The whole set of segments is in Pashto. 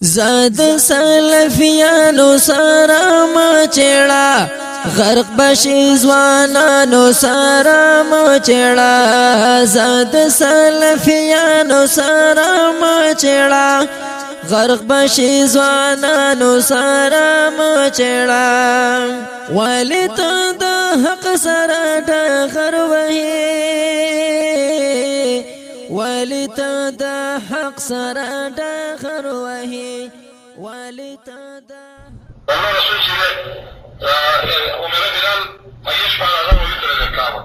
زاد سلفیانو سره مچړه، غرق بشي ځوانانو سره مچړه. زاد سلفیانو سره مچړه، غرق بشي ځوانانو سره مچړه. ولی ته د حق سره ډغر وهي؟ ولی ته د حق سره ډغر وهي؟ ولی ته د الله رسول چې امر بلال ان يشفع الاذان ويتر الاقامه.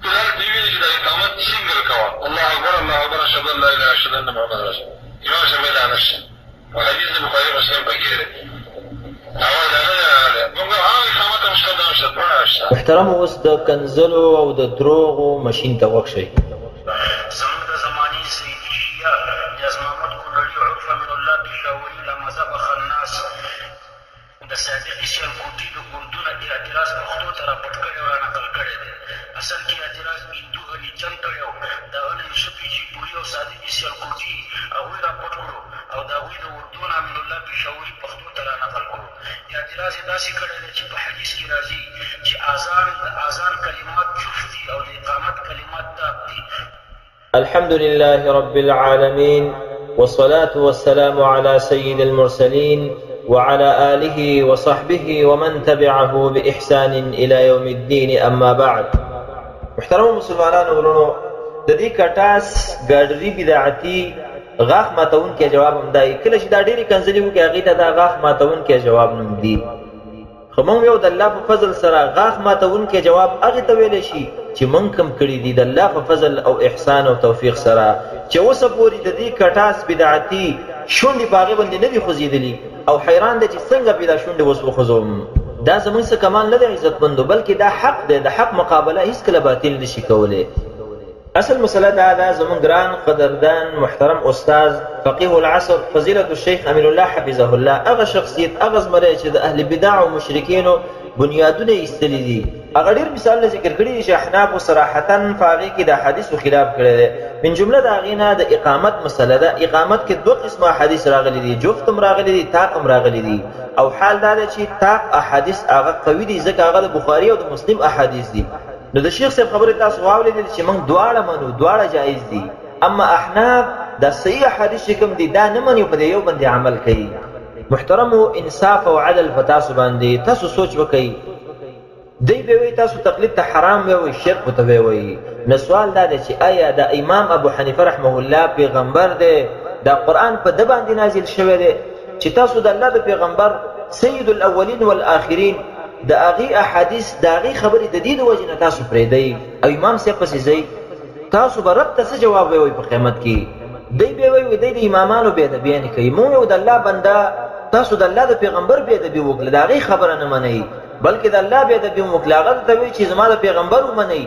بلال ته ویل چې د اقامت سنګل کوه، الله اکبر الله اکبر، اشهد ان لا اله اشهد ان محمد رسول. امام صاحب دا نشته، او حدیث د بخاري مسلم پکې دی. هغه دا نه دی راغلی، موږ هغه اقامت هم شته، دا هم شته، دواړه شته. محترم، اوس د کنځلو او د دروغو مشین ته غوږ شئ. زموږ د زمانې زیدي شیعه نیاز محمد کونړي عرف امین الله پېښوري لامذهبه خناس د صادق سیالکوټي د اردو نه اعتراض پښتو ته راپټ کړی او رانقل کړی دی. اصل کې اعتراض هندو هري چند کړی او د هغه نه یوسف جیپوري او صادق سیالکوټي هغوی راپټ کړو او د هغوی د اردو نه امین الله پېښوري پښتو ته رانقل کړو. اعتراض یې داسې کړی دی چې په حدیث کې راځي چې اذان د اذان کلمات جفت دي او د اقامت کلمات طاق دي. الحمد لله رب العالمين، والصلاة والسلام على سيد المرسلين وعلى آله وصحبه ومن تبعه بإحسان إلى يوم الدين، أما بعد. محترم مسلمانانو ورونو، د دې کټاس ګاډري بدعتي غاښ ماتوونکی جواب هم دی. کله چې دا ډېرې کنځلې وکړي، هغې ته دا غاښ ماتوونکی جواب نوم دي. خو موږ یو د الله په فضل سره غاښ ماتوونکی جواب هغې ته ویلی شي چې موږ کم کړي دي د الله په فضل او احسان او توفیق سره، چې اوسه پورې د دې کټاس بدعتي شونډې په هغې باندې نه دي خوځېدلي او حیران دی چې څنګه پرې دا شونډې اوس وخوځوم. دا زموږ څه کمال نه دی عزتمندو، بلکې دا حق دی. د حق مقابله هیڅکله باطل نشي کولی. اصل مسله دا ده، زموږ ګران قدردان محترم استاد فقیه العصر فضیلة الشیخ امین الله حفظه الله، هغه شخصیت، هغه زمری چې د اهل بدع او مشرکینو بنیادونه یې ایستلي دي، هغه ډېر مثالونه ذکر کړي دي چې احنافو صراحتا په هغې کې د احادیثو خلاف کړی دی. من جمله د هغې نه د اقامت مسله ده. اقامت کې دوه قسمه احادیث راغلي دي، جفت هم راغلي دي، طاق هم راغلي دي. او حال دا دی چې طاق احادیث هغه قوي دي، ځکه هغه د بخاري او د مسلم احادیث دي. نو د شیخ صاحب خبرې تاسو واورېدلې چې موږ دواړه منو، دواړه جایز دي. اما احناف دا صحیح احادیث چې کوم دي دا نه مني، په دې یو باندې عمل کوي. محترمو، انصاف او عدل په تاسو باندې، تاسو سوچ وکئ. دی به وایي تاسو تقلید ته حرام وایي، شرک ورته وایي. نو سوال دا دی چې آیا دا امام ابو حنیفه رحمه الله پیغمبر دی؟ دا قرآن په ده باندې نازل شوی دی چې تاسو د الله د پیغمبر سید الاولین والآخرین د هغې احادیث، د هغې خبرې د دې د وجې نه تاسو پرېږدئ او امام صاحب پسې ځئ؟ تاسو به رب ته څه جواب وایئ په قیامت کې؟ دی به وایي دی د امامانو بې ادبي نه کوي. مونږ یو د الله بنده، تاسو د الله د پیغمبر بې ادبي وکړه، د هغې خبره نه منئ، بلکې د الله بې ادبي هم وکړه. هغه ته وایي چې زما د پیغمبر ومنئ.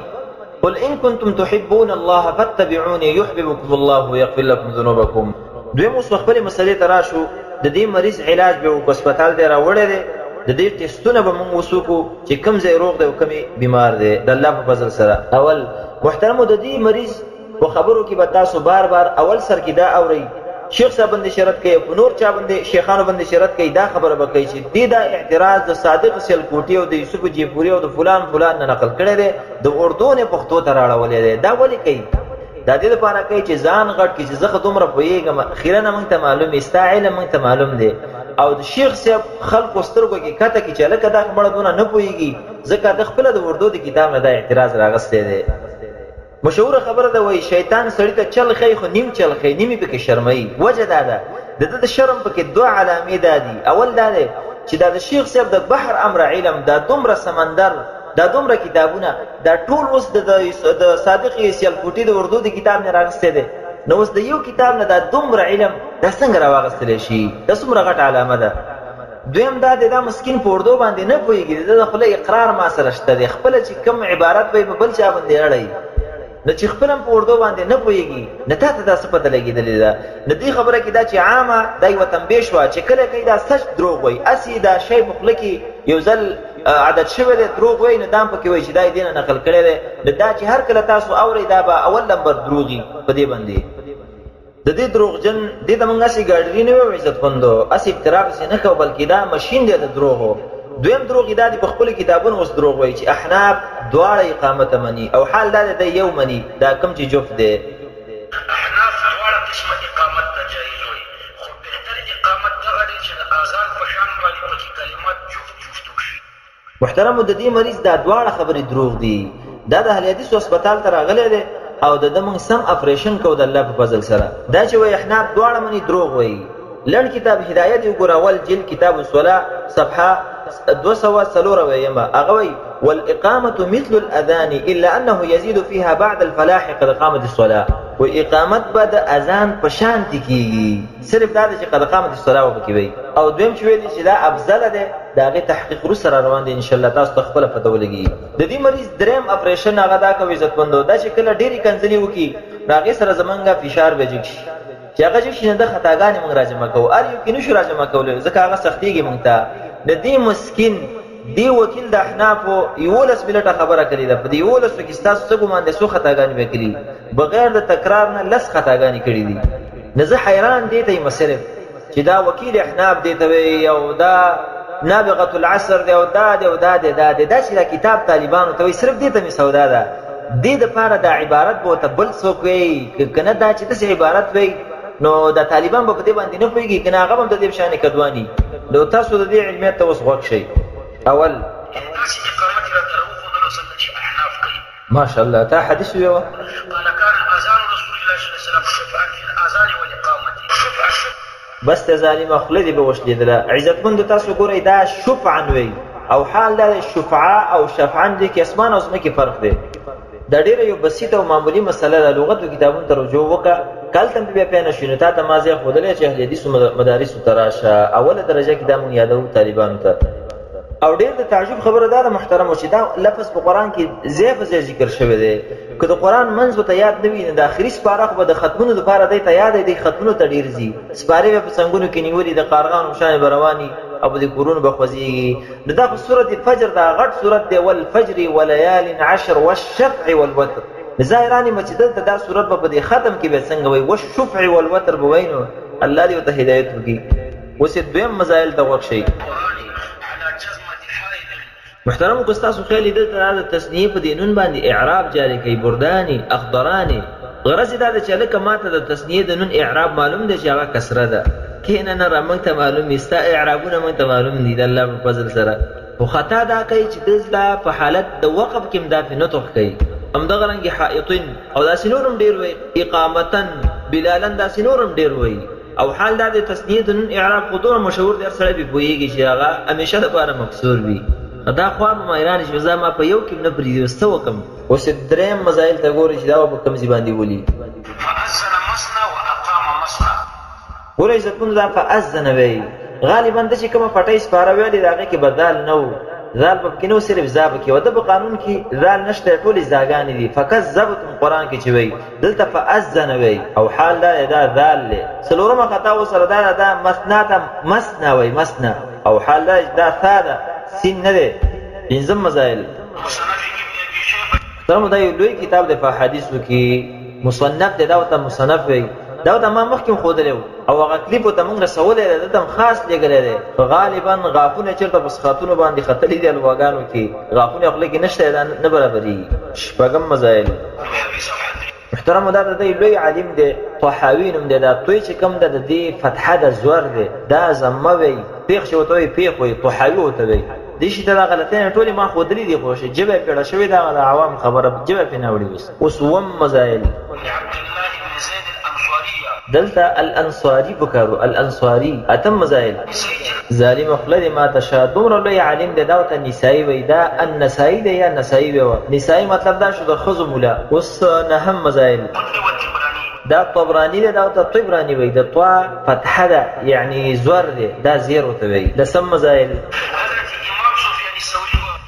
قل ان کنتم تحبون الله فاتبعوني يحببكم الله ويغفر لكم ذنوبكم. دویم اوس خپلې مسئلې ته راشو. د دې مریض علاج به وکړو، هسپتال ته یې راوړی دی، د دې ټیسټونه به موږ اوس وکړو چې کوم ځای روغ دی او کوم بیمار دی، د الله په فضل سره. اول محترمو، د دې مریض په خبرو کې به تاسو بار بار اول سر کې دا اورئ، شیخ صاحب باندې شرط کوي، په نور چا باندې شیخانو باندې شرط کوي، دا خبره به کوي چې دې دا اعتراض د صادق سیالکوټي او د یوسف جیپوري او د فلان فلان نه نقل کړی دی، د اردو نه پښتو ته راړولی دی. دا ولې کوي؟ دا دې لپاره کوي چې ځان غټ کړي چې زه خو دومره پوهېږم، خیرنه موږ ته معلوم وي، ستا علم موږ ته معلوم دی. او د شیخ صاحب خلکو سترګو کې کته کړي چې هلکه دا خو مړه دونه نه پوهېږي، ځکه ده خپله د اردو د کتاب نه دا اعتراض راغستی دی. مشهوره خبره ده، وایي شیطان سړي ته چل ښیي خو نیم چل ښیي، نیمې پکې شرموي. وجه دا ده، د ده د شرم پکې دوه علامې دا دي. اول دا دی چې دا د شیخ صاحب د بحر امر علم، دا دومره سمندر، دا دومره کتابونه، دا ټول اوس د صادق سیالکوټي د اردو د کتاب نه راغستی دی. نو اوس د یو کتاب نه دا دومره علم دا څنګه راواغستلی شي؟ دا څومره غټه علامه ده. دویم دا دی، دا مسکین په اردو باندې نه پوهېږي، د ده د خولې اقرار ما سره شته دی، خپله چې کوم عبارت وایي په بل چا باندې اړوي. نو چې خپله هم په اردو باندې نه پوهېږي، نو تا ته دا څه پته لګېدلې ده؟ نو دې خبره کې دا چې عامه دا یوه تنبیه شوه چې کله کوي دا سچ دروغ وایي، هسې دا شی په خوله کې یو ځل عادت شوی دی، دروغ وایي، نو دا هم پکې وایي چې دا یې دې نه نقل کړی دی. نو دا چې هر کله تاسو اورئ دا به اول نمبر دروغي په دې باندې. د دې دروغجن دې ته موږ هسې ګاډري نه وایو عزتمندو، هسې افترا پسې نه کوو، بلکې دا مشین دی د دروغو. دویم دروغ یې دا دی په خپلو کتابونو اوس دروغ وایي چې احناف دواړه اقامته مني، او حال دا دی دی یو مني، دا کوم چې جفت دی. احناف دواړه قسمه اقامت ته جایز وایي، خو بهتر اقامت دغه دی چې د اذان په شان باندې پکې کلمات جفت جفت وشي. محترمو د دې مریض دا دواړه خبرې دروغ دي. دا د اهل حدیثو هسپتال ته راغلی دی او د ده موږ سم اپریشن کوو د الله په فضل سره. دا چې وایي احناف دواړه مني دروغ وایي. لنډ کتاب هدایه دې وګوره، اول جلد کتاب الصلاة صفحه 274، هغه وایي والاقامة مثل الاذان الا انه يزيد فيها بعد الفلاح قد قامت الصلاة. وایي اقامت به د اذان په شان کې کېږي، صرف دا ده چې قد قامت الصلاة به پکې وایي. او دویم چې ویل چې دا افضله دی، د هغې تحقیق وروسته را روان دی انشاءالله، تاسو ته خپله پته ولګېږي. د دې مریض دریم اپریشن هغه دا کوي عزتمندو، دا چې کله ډېرې کنځلې وکړي نو هغې سره زمونږ فشار به جګ شي، چې هغه جګ شي نو د خطاګانې مونږ راجمع کوو، هر یو کې نه شو راجمع کولی ځکه هغه سختېږي مونږ ته. د دې مسکین دې وکیل د احنافو 11 منټه خبره کړې ده، په دې 11 کې ستاسو څه ګمان دی څو خطاګانې به کړي؟ بغیر د تکرار نه 10 خطاګانې کړې دي. نو زه حیران دې ته یم صرف چې دا وکیل احناف دې ته وایي او دا نابغة العصر دی او دا دی او دا دی دا دی، دا چې دا کتاب طالبانو ته وایي صرف دې ته مې سودا ده. دې دپاره دا عبارت به ورته بل څوک وایي، که نه دا چې داسې عبارت وایي نو دا طالبان به په دې باندې نه پوهېږي، که نه هغه به هم د دې په شانې کدواني. نو تاسو د دې علمیت ته اوس غوږ شئ. اول داسې اقامت یې راته راوښودلو څنګه چې احناف کوي. ماشاءالله، تا حدیث ویوه؟ قال كان اذان رسول الله صلی الله علیه وسلم شفعا في الاذان والاقامه شفعا. بس ته ظالمه خوله دې به وشلېدله. عزتمندو تاسو ګورئ دا شفعا وایي او حال دا دی شفعا او شفعا دې کې اسمان او ځمکې فرق دی. دا ډېره یو بسیطه او معمولي مسله ده، لغت او کتابونو ته رجوع وکړه، که هلته هم بیا پوه نه شوې نو تا ته ما ځای ښودلی چې اهل حدیثو مدارسو ته راشه، اوله درجه کې دا مونږ یادوو طالبانو ته. او ډېر د تعجب خبره دا ده محترمو چې دا لفظ په قرآن کې ځای په ځای ذکر شوی دی، که د قرآن منځ ورته یاد نه وي نو د اخري سپاره خو به د ختمونو دپاره دی ته یاد دی، دی ختمونو ته ډېر ځي، سپارې به په څنګونو کې نیولي د قارغانو په شانې به رواني او په دې کورونو به خوځېږي. نو دا خو سورت فجر دا غټ سورت دی، والفجر وليال عشر والشفع والوتر. زه حیران یم چې دلته دا سورت به په دې ختم کې به څنګه وایي، والشفع والوتر به وایي، نو الله دې ورته هدایت وکړي. اوس یې دویم مزایل ته غوږ شئ. محترمو که ستاسو خیال یې دلته دا د تثنیې په دې نون باندې اعراب جاري کوي، بردانې اخضرانې، غرض یې دا ده چې هلکه ما ته د تثنیې د نون اعراب معلوم دی چې هغه کسره ده، کښېنه نه را موږ ته معلوم وي، ستا اعرابونه موږ ته معلوم دي د الله په فضل سره. خو خطا دا کوي چې دلته په حالت د وقف کې هم دا پې نطق کوي، همدغه رنګې حائطین او داسې نور هم ډېر وایي، اقامتا بلالا داسې نور هم ډېر وایي. او حال دا دی تثنیې د نون اعراب خو دومره مشهور دی هر سړی پرې پوهېږي چې هغه همیشه دپاره مکسور وي. دا خوا به حیران شي چې ما په یو کې هم نه پرېږدي، اوس څه وکړم؟ اوس یې درېیم مزایل ته ګورئ چې دا به په کوم ځای باندې ولي. فأذن مثنی واقام مثنی. ګوره عزتمندو دا فأذن وایي، غالبا ده چې کومه پټۍ سپاره ویلې د هغې کې به ذال نه و، ذال به پکې نه و، صرف ذا پکې وه. ده په قانون کې ذال نشته، ټولې ذاګانې دي. فکذبتم قرآن کې چې وایي دلته فأذن وایي او حال دا دی دا ذال دی. څلورمه خطا ورسره دا ده دا مثنا ته مثنا وایي، مثنا، او حال دا دی چې دا ثا ده سین نه دی. پنځم مزایل محترمو دا یو لوی کتاب دی په احادیثو کې، مصنف دی، دا ورته مصنف وایي. دا ورته ما مخکې هم ښودلی و او هغه کلیپ ورته موږ رسولی دی، دلته هم خاص لېږلی دی. خو غالبا غاښونه چېرته په سخاتونو باندې ختلي دي، الواګانو کې غاښونه خوله کې نشته، دا نه برابرېږي. شپږم مزایل محترمو دا د دی لوی عالم دی، طحاوي نوم دی. دا توی چې کوم ده د دې فتحه د زور دی، دا ضمه وایي، پېښ چې ورته وایي پېښ وایي، طحاوي ورته وایي. دې شي ته دا غلطۍ ټولې ما ښودلې دي، خو ژبه یې پېړه شوې ده، هغه د عوام خبره ژبه پرې نه وړي. اوس اوس اووم مزایل دلته الانصاري پکارو، الانصاري. اتم مزایل ظالمه خوله دې ماته شه، دومره لوی عالم دی، دا ورته نسایي وایي، دا النسایي دی یا نسایي ویوه، نسایي مطلب دا شو د ښځو مولا. اوس نهم مزایل دا طبراني دی، دا ورته طبراني وایي، د طا فتحه ده یعنی زور دی، دا زیر ورته وایي. لسم مزایل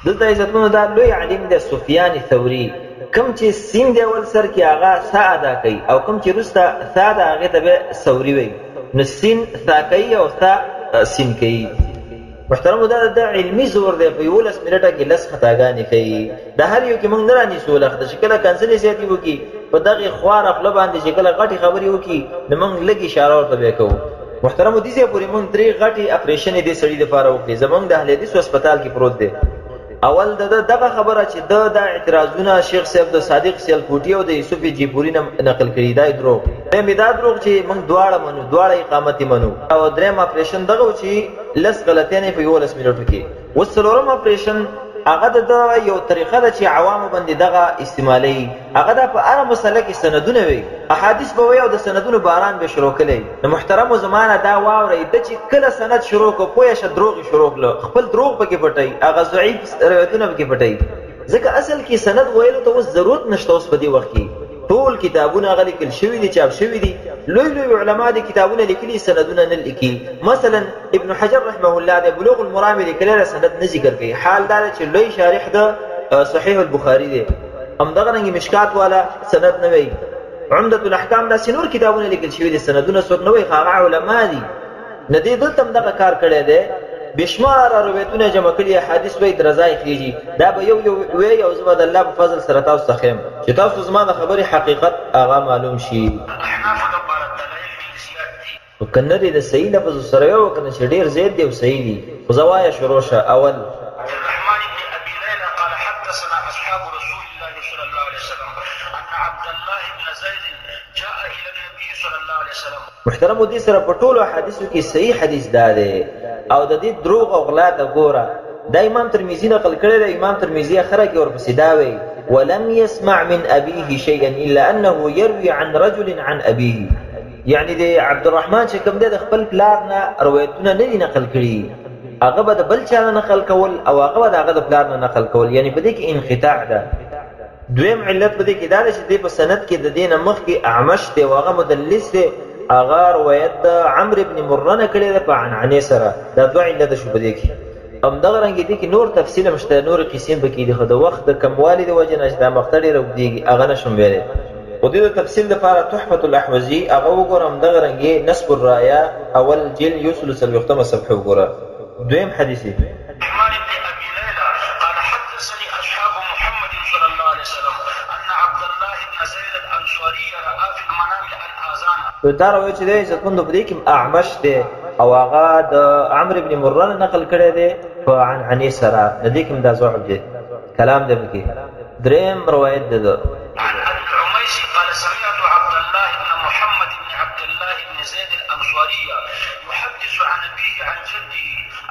دلته عزتمنو دا لوی عالم دی سفیان ثوري، کوم چې سین دی اول سر کې هغه ثا ادا کوي او کوم چې وروسته ثا ده هغې ته بیا ثوري وایي، نو سین ثا کوي او ثا سین کوي. محترمو دا د علمي زور دی، په 11 منټه کې 10 خطاګانې کوي. د هر یو کې موږ نه رانیسو لخته چې کله کنځلې زیاتې وکړي په دغې خواره خوله باندې چې کله غټې خبرې وکړي نو موږ لږ اشاره ورته بیا کوو. محترمو دې ځای پورې موږ درې غټې اپریشنې دې سړي دپاره وکړې، زموږ د اهل حدیثو هسپتال کې پروت دی. اول د ده دغه خبره چې ده دا اعتراضونه شیخ صاحب د صادق سیالکوټي او د یوسف جیپوري نه نقل کړي، دا یې دروغ. دریم یې دا دروغ چې موږ دواړه منو، دواړه اقامت یې منو. او دریم اپریشن دغه و چې لس غلطیانې په 11 منټو کې. اوس څلورم اپریشن هغه د ده یو طریقه ده چې عوامو باندې دغه استعمالوي، هغه دا په هره مسله کې سندونه وي، احادیث به وایي او د سندونو باران به شروع کړي. نو محترمو زمانه دا واورئ، ده چې کله سند شروع کړ پوه شه دروغ یې شروع کړه، خپل دروغ پکې پټوي، هغه ضعیف روایتونه پکې پټوي. ځکه اصل کې سند ویلو ته اوس ضرورت نشته. اوس په دې وخت کې ټول کتابونه هغه لیکل شوي دي، چاپ شوي دي، لوی لوی علما دي کتابونه لیکلي، سندونه نه لیکي. مثلا ابن حجر رحمه الله د بلوغ المرام لیکلی دی، سند نه ذکر کوي. حال دا دی چې لوی شارح د صحیح البخاري دی. همدغه رنګ مشکات والا سند نه وایي، عمدة الاحکام داسې نور کتابونه لیکل شوي دي، سندونه څوک نه وایي، خو هغه علما دي. نه دې دلته هم دغه کار کړی دی، بېشماره روایتونه جمع کړي، احادیث وایي، درزا یې خېژي. دا به یو یو وایي او زه به د الله په فضل سره تاسو ته ښیم چې تاسو زما د خبرې حقیقت هغه معلوم شي. احنافو دپاره دلایل ډېر زیات دي. خو که نه دې د صحیح لفظ سره وی وکنه چې ډېر زیات دی او صحیح دي، خو زه وایه شروع شه. اول عبد الرحمن بن ابي ليلى قال حدثنا اصحاب رسول الله صلى الله عليه وسلم ان عبد الله بن زيد جاء الى النبي صلى الله عليه وسلم. محترمو دې سره په ټولو احادیثو کې صحیح حدیث دا دی او د دې دروغ او غلا ته ګوره، دا امام ترمذي نقل کړی دی. امام ترمذي اخره کې ورپسې دا وایي ولم يسمع من أبيه شيئا إلا أنه يروي عن رجل عن أبيه. یعنی د عبدالرحمن چې کوم دی د خپل پلار نه روایتونه نه دي نقل کړي، هغه به د بل چا نه نقل کول او هغه به د هغه د پلار نه نقل کول، یعنی په دې کې انقطاع ده. دویم علت په دې کې دا دی چې دې په سند کې د دې نه مخکې اعمش دی او هغه مدلس دی، هغه روایت د عمرو بن مره نه کړی دی په عنعنې سره. دا دوه علته شو په دې کې. همدغه رنګ دې کې نور تفصیل هم شته، نورې قصې هم پکې دي، خو د وخت د کموالي د وجې نه چې دا مقطع ډېره اوږدېږي هغه نه شم ویلی. خو دې د تفصیل دپاره تحفة الاحوزي هغه وګوره، همدغه رنګ یې نصب الرایه اول جلد 140 صفحه وګوره. دویم حدیث یې الرحمن بن ابي ليلى قال حدثني اصحاب محمد صلى الله عليه وسلم ان عبد الله بن زيد الانصاري راى في المنام الاذان. نو دا روایت چې دی عزتمندو په دې کې اعمش دی او هغه د عمرو بن مره نه نقل کړی دی په عنعنې سره، د دې کې هم دا ضعف دی، کلام دی پکې. دریم روایت دی ده عن ابي العميس قال سمعت عبد الله بن محمد بن عبد الله بن زيد الانصاري يحدث عن ابيه عن جده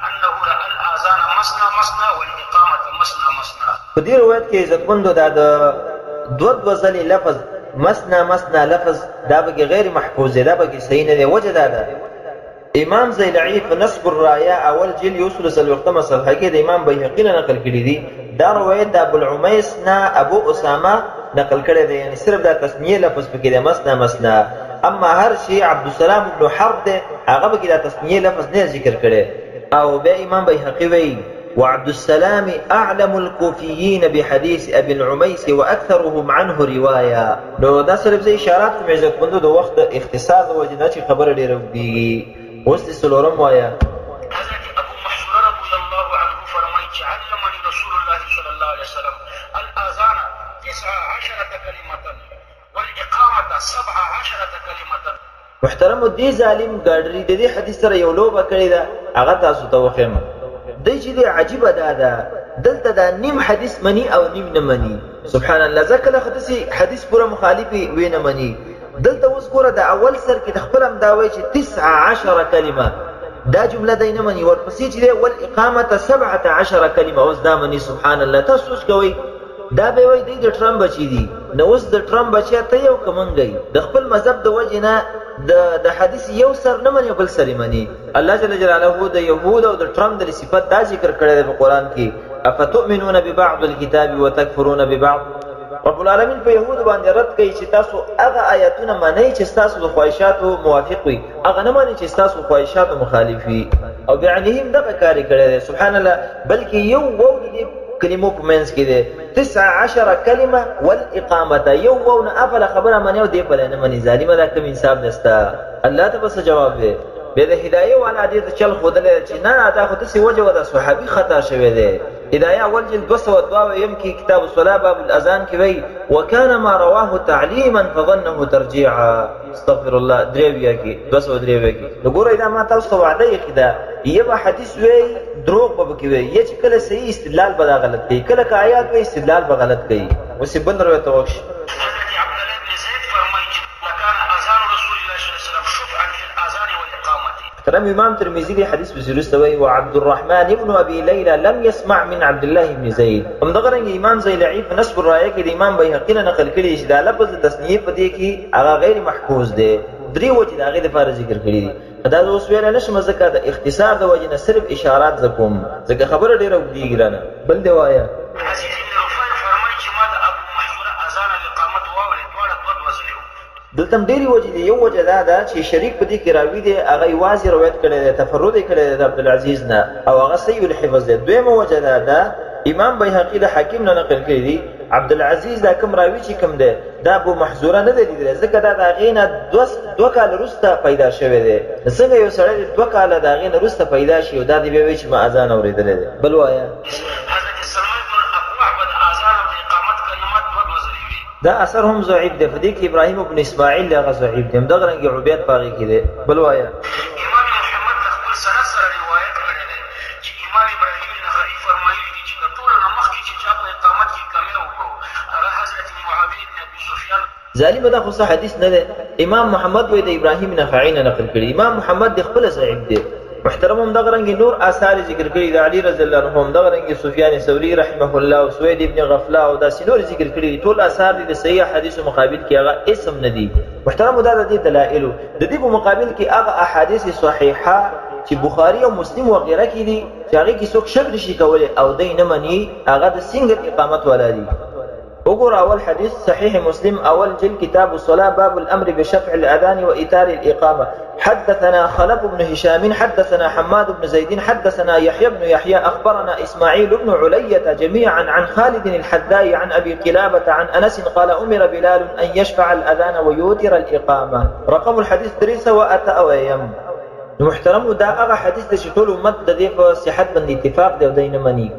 انه راى الاذان مثنى مثنى والاقامه مثنى مثنى. په دې روایت کې عزتمندو دا د دوه دوه ځلې لفظ مثنى مثنى لفظ دا پکې غیر محفوظ دی، دا پکې صحیح نه دی. وجه دا ده امام زیلعي په نصب الرايه اول جلد 140 صفحه کې د امام بیهقي نه نقل کړی دی، دا روایت د ابو العمیس نه ابو اسامه نقل کړی دی، یعنی صرف دا تثنیه لفظ پکې دی مثنى مثنى. اما هر شی عبدالسلام بن حرب دی هغه پکې دا تثنیه لفظ نه ذکر کړی. او بیا امام بیهقي وایي وعبد السلام أعلم الكوفيين بحديث أبي العميس وأكثرهم عنه رواية. نو دا صرف زه اشارات کوم عزتمندو د وخت د اختصار د وجې نه چې خبره ډېره اوږدېږي. اوس دې څلورم وایه. حضرت ابو محذوره رضی الله عنه فرمایي چې علمني رسول الله صلی الله علیه وسلم الاذان 19 کلمة والاقامة 17 کلمة. محترمو دې ظالم ګاډري د دې حدیث سره یو لوبه کړې ده، هغه تاسو ته وښیم. دی چې دی عجیبه دا ده، دلته دا نیم حدیث مني او نیم نه مني. سبحان الله، ځکه کله خو داسې حدیث پوره مخالفې وې نه مني. دلته اوس ګوره د اول سر کې د خپل هم دا وایي چې 19 کلمه، دا جمله دی نه مني. ورپسې چې دی والاقامة 17 کلمه، اوس دا مني. سبحان الله، تاسو سوچ کوئ دا به وایي دی د ټرمپ بچی دي. نو اوس د ټرمپ بچی ته یو که مونږ یې د خپل مذهب د وجې نه د حدیث یو سر نه مني بل سر یې مني. الله جل جلاله د یهود او د ټرمپ د صفت دا ذکر کړی دی په قرآن کې، افتؤمنون ببعض الكتاب وتکفرون ببعض. رب العالمین په یهودو باندې رد کوي چې تاسو هغه آیاتونه منئ چې ستاسو د خواهشاتو موافق وي، هغه نه منئ چې ستاسو خواهشاتو مخالف وي. او بعینهم دغه کار یې کړی دی. سبحان الله، بلکې یو واو د دې کلمو په منځ کې دی، 19 کلمه والاقامة، یو واو نه افله خبره مني او دې پله نه مني. ظالمه، دا کوم انصاف دی ستا؟ الله ته به څه جواب وي؟ بیا د هدایه والا دې ته چل ښودلی چې نه، دا خو داسې وجه وه، دا صحابي خطا شوی دی. هدایه اول جلد 202 کې کتاب الصلاة باب الاذان کې وایي وکان ما رواه تعلیما فظنه ترجیعا. استغفر الله، درې ویا کې 203 کې. نو ګورئ دا ما تاسو ته وعده ایښې ده، یو حدیث وایي دروغ به پکې وایي، یا چې کله صحیح استدلال به دا غلط کوي، کله که آیات وایي استدلال به غلط کوي. اوس یې بل روایت ته وږ شي. حضرت عبدالله بن زید فرمایي چې لکان اذان رسول الله صلی الله علیه وسلم شفعا فی الاذان والاقامة. محترم امام ترمذي دی حدیث پسې وروسته وایي وعبد الرحمن ابن ابي ليلى لم يسمع من عبد الله بن زید. همدغه رنګ امام زیلعي په نصب الرایه کې د امام بیهقي نه نقل کړي چې دا لفظ د تثنیې په دې کې هغه غیر محفوظ دی. درې وجې د هغې دپاره ذکر کړي دي. دا زه اوس ویلی نه شم ځکه د اختصار د وجې نه صرف اشارات زه کوم، ځکه خبره ډېره اوږدېږي رانه. بل دی وایه. عزیز بن رفیع فرمایي چې ما د ابو محذوره اذان او اقامت واورېد، دواړه دوه دوه ځلې وو. دلته هم ډېرې وجې دي. یو وجه دا ده چې شریک په دې کې راوي دی، هغه یوازې روایت کړی دی، تفرد یې کړی دی د عبدالعزیز نه، او هغه صحیح الحفظ دی. دویمه وجه دا ده امام بیهقي د حاکم نه نقل کړی دی، عبدالعزیز دا کوم راوي چې کوم دی دا ابو محذوره نه دی لیدلی، ځکه دا د هغې نه دوه کاله وروسته پیدا شوی دی. څنګه یو سړی دې 2 کاله د هغې نه وروسته پیدا شي او دا دې بیا وایي چې ما اذان اورېدلی دی؟ بل وایه. حضرت سلمہ بن الاکوع به د اذان او د اقامت کلمات دوه دوه ځلې وي. دا اثر هم ضعیف دی، په دې کې ابراهیم بن اسماعیل دی، هغه ضعیف دی. همدغه رنګ عبید په هغې کې دی. بل وایه. امام محمد د خپل سند سره روایت کړی دی چې امام ابراهیم نخعي فرمایلي دي چې د ټولو نه مخکې چې چا په اقامت کې کمی وکړو هغه حضرت معاویه بن ابي سفیان. ظالمه دا خو څه حدیث نه دی. امام محمد وایي د ابراهیم نخعي نه نقل کړي، امام محمد د خپله ضعیف دی. محترم همدغه رنګ نور آثار ذکر کړي د علي رضی الله عنه، همدغه رنګ سفیان ثوري رحمه الله او سوید ابن غفله او داسې نور ذکر کړي دي. ټول آثار دي د صحیح احادیثو مقابل کې هغه اسم نه دي. محترم دا د دې دلایلو د دې په مقابل کې هغه احادیث صحیحه چې بخاري او مسلم وغیره کې دي چې هغې کې څوک شک نشي کولی او دی نه مني، هغه د سنګل اقامت والا دي. وګوره اول حدیث صحیح مسلم اول جلد کتاب الصلاة باب الامر بشفع الاذان وايتار الاقامه. حدثنا خلف بن هشام حدثنا حماد بن زيد حدثنا يحيى بن يحيى اخبرنا اسماعيل بن علية جميعا عن خالد الحذاء عن ابي قلابة عن انس قال امر بلال ان يشفع الاذان ويوتر الاقامه. رقم الحديث 308. محترم دا هغه حدیث دی چې ټول امت د دې په صحت باندې اتفاق دی او دی نه مني.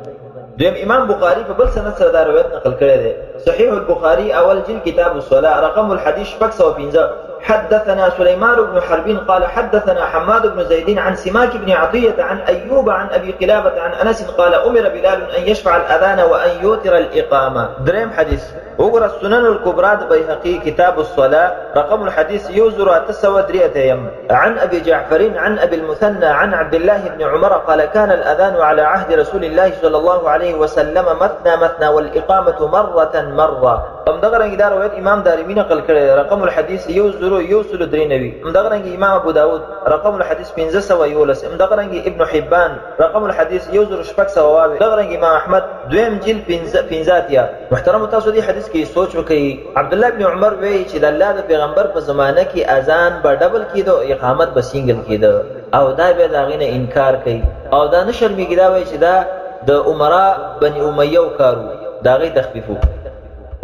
دویم امام بخاری په بل سند سره دا روایت نقل کړی دی. صحیح البخاری اول جلد کتاب الصلاة رقم الحدیث 605. حدثنا سليمان بن حرب قال حدثنا حماد بن زيد عن سماك بن عطية عن أيوب عن أبي قلابة عن أنس قال أمر بلال أن يشفع الأذان وأن يوتر الإقامة. دریم حدیث وګوره السنن الكبرى د بيهقي کتاب الصلاة رقم الحديث 1803. عن أبي جعفر عن أبي المثنى عن عبد الله بن عمر قال كان الأذان على عهد رسول الله صلى الله عليه وسلم مثنى مثنى والإقامة مرة مرة. همدغه رنګ دا روایت امام دارمي نقل کړی، رقم الحدیث 1193. همدغه رنګ امام ابو داود رقم الحدیث 511. همدغه رنګ ابن حبان رقم الحدیث 1602. دغه رنګ امام احمد دویم جلد 85. محترم تاسو دې حدیث کې سوچ وکړئ. عبدالله بن عمر وایي چې د الله د پیغمبر په زمانه کې اذان به ډبل کېده او اقامت به سینګل کېده، او دا بیا د هغې نه انکار کوي او دا نه شرمېږي، دا وایي چې دا د عمرا بني امیه کار و، د هغې تخفیف و.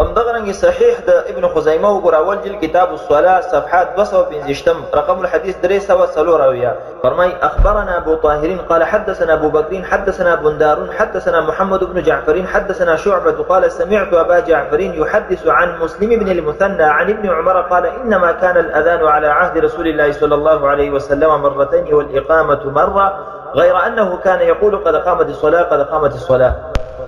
همدغه رنګ صحیح د ابن خزیمه وګوره اول جلد کتاب الصلاة صفحه 225 رقم الحدیث 374. فرمای اخبرنا ابو طاهر قال حدثنا ابو بكر حدثنا بندار حدثنا محمد بن جعفر حدثنا شعبة قال سمعت ابا جعفر يحدث عن مسلم بن المثنى عن ابن عمر قال انما كان الاذان على عهد رسول الله صلى الله عليه وسلم مرتين والاقامة مرة غير انه كان يقول قد قامت الصلاة قد قامت الصلاة.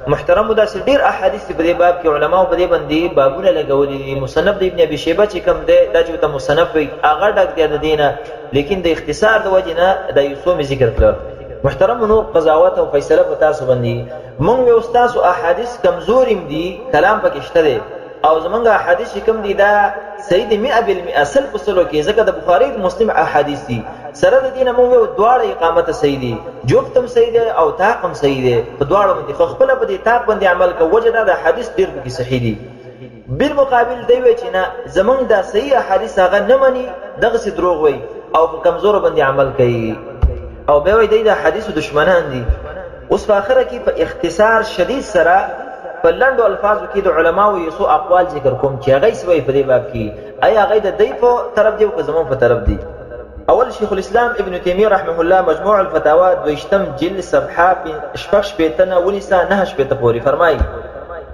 محترم داسې ډېر احادیث په دې باب کې علماو په دې باندې بابونه لګولي دي. مصنف د ابن ابي شیبه چې کوم دی دا چې ورته مصنف وایي هغه ډک دی د دې نه، لیکن د اختصار د وجې نه دا یو څو مې ذکر کړل. محترم نور قضاوت او فیصله په تاسو باندې. مونږ یو ستاسو احادیث کمزوري هم دي، کلام پکې شته دی، او زمونږ احادیث چې کوم دي دا صحیح دي 100% 100% کې، ځکه د بخاري د مسلم احادیث دي. سره د دې نه مونږ یو دواړه اقامت صحیح دي، جفت هم صحیح دی او طاق هم صحیح دی په دواړو باندې، خو خپله په دې طاق باندې عمل کوه، وجه دا د حدیث ډېر پکې صحیح دي. بالمقابل دی وایي چې نه زمونږ دا صحیح احادیث هغه نه مني، دغسې دروغ وایي او په کمزورو باندې عمل کوي، او بیا وایي دی د احادیثو دښمنان دي. اوس په اخره کې په اختصار شدید سره په لنډو الفاظو کې د علماو یو څو اقوال ذکر کوم چې هغه یې څه وایي په دې باب کې، ایا هغه د دوی په طرف دی او که زمونږ په طرف دی. اول شیخ الاسلام ابن تیمیه رحمه الله مجموع الفتاوا دویشتم جلد صفحه 66 نه ونیسه 69 پورې فرمایي: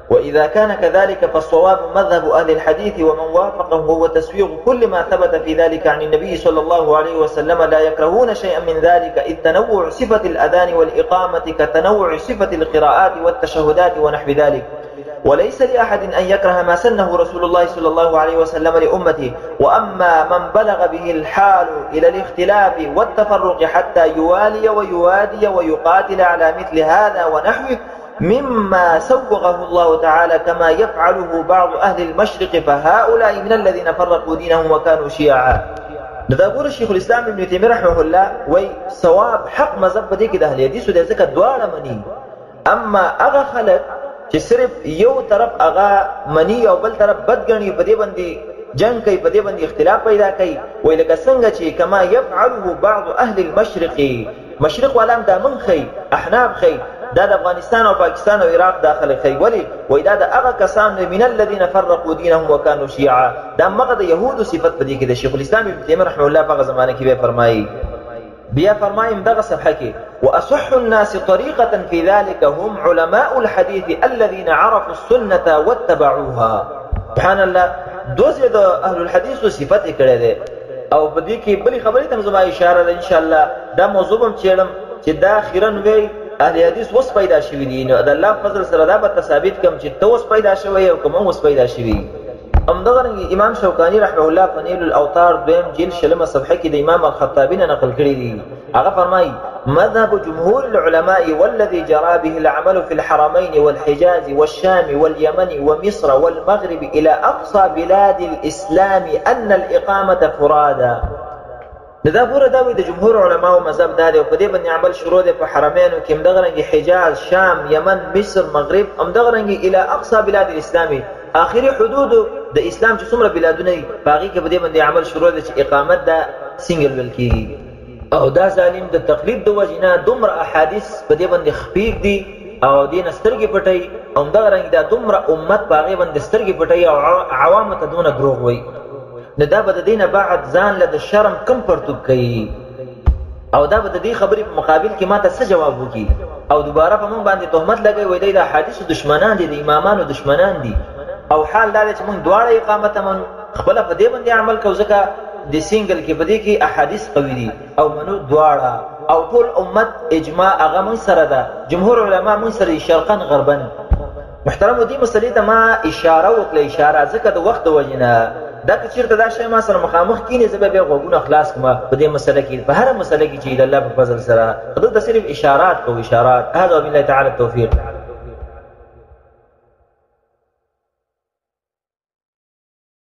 وإذا كان كذلك فالصواب مذهب أهل الحديث ومن وافقه هو تسويغ كل ما ثبت في ذلك عن النبي صلى الله عليه وسلم، لا يكرهون شيئا من ذلك، إذ تنوع صفة الأذان والإقامة كتنوع صفة القراءات والتشهدات ونحو ذلك، وليس لأحد أن يكره ما سنه رسول الله صلى الله عليه وسلم لأمته. وأما من بلغ به الحال إلى الاختلاف والتفرق حتى يوالي ويوادي ويقاتل على مثل هذا ونحوه مما سوغه الله تعالى كما يفعله بعض أهل المشرق، فهؤلاء من الذين فرقوا دينهم وكانوا شيعا. نو دا ګوره شیخ الاسلام ابن تیمیه رحمه الله وایي صواب حق مذهب په دې کې د اهل حدیثو دی، ځکه دواړه مني. اما هغه خلک چې صرف یو طرف هغه مني او بل طرف بد ګڼي، په دې باندې جنګ کوي، په دې باندې اختلاف پیدا کوي، وایي لکه څنګه چې کما یفعله بعض اهل المشرق، مشرق والا هم دا مونږ ښیي، احناف ښیي، دا د افغانستان او پاکستان او عراق دا خلک ښیي. ولې؟ وایي دا د هغه کسانو من الذین فرقوا دینهم وکانو شیعا، دا مغه د یهودو صفت په دې کې د شیخ الاسلام ابن تیمیه رحمه الله په هغه زمانه کې بیا فرمایي، بیا فرمایم دغه صفحه کې: واصح الناس طريقة في ذلك هم علماء الحديث الذين عرفوا السنة واتبعوها. سبحان الله، دوه ځایه د اهل الحدیثو صفت یې کړی دی. او په دې کې بلې خبرې ته هم زما اشاره ده، انشاءالله دا موضوع به هم څېړم چې دا خیرن وی اهل حدیث اوس پیدا شوي دي، نو د الله فضل سره دا به ته ثابت کړم چې ته اوس پیدا شوی او که موږ اوس پیدا شوي. همدغه رنګ امام شوکاني رحمه الله په نیل الاوطار دویم جلد شلمه صفحه کې د امام الخطابي نه نقل کړی دي، هغه فرمایي: مذهب جمهور العلماء والذي جرى به العمل في الحرمين والحجاز والشام واليمن ومصر والمغرب إلى أقصى بلاد الإسلام أن الإقامة فرادا. نو دا ګوره دا وایي د جمهور علماو مذهب دا دی او په دې باندې عمل شروع دی په حرمینو کې، همدغه رنګې حجاز، شام، یمن، مصر، مغرب، همدغه رنګې الی اقصی بلاد الاسلام، آخري حدود د اسلام چې څومره بلادونه دي په هغې کې په دې باندې عمل شروع دی چې اقامت دا سنګل ویل کېږي. او دا ظالم د تقلید د وجې نه دومره احادیث په دې باندې خپېږدي او دې نه سترګې پټوي، او همدغه رنګ دا دومره امت په هغې باندې سترګې پټوي او عوامو ته دونه دروغ وایي. نو دا به د دې نه بعد ځان له د شرم کم پرتوب کوي، او دا به د دې خبرې په مقابل کې ماته څه جواب وکړي، او دوباره په موږ باندې تهمت لګوي، وایي دی د احادیثو دشمنان دي، د امامانو دشمنان دي. او حال دا دی چې موږ دواړه اقامت منو، خپله په دې باندې عمل کوو، ځکه د سینګل کې په دې کې احادیث قوي دي او منو دواړه، او ټول امت اجماع هغه موږ سره ده، جمهور علما موږ سره دي شرقا غربا. محترمو دې مسلې ته ما اشاره وکړه، اشاره ځکه د وخت د وجې نه، دا که چېرته دا شی ما سره مخامخ کینې زه به بیا غوږونه خلاص کړم په دې مسله کې، په هره مسله کې چې د الله په فضل سره دلته صرف اشارات کوو، اشارات. هذا وبالله تعالی التوفیق.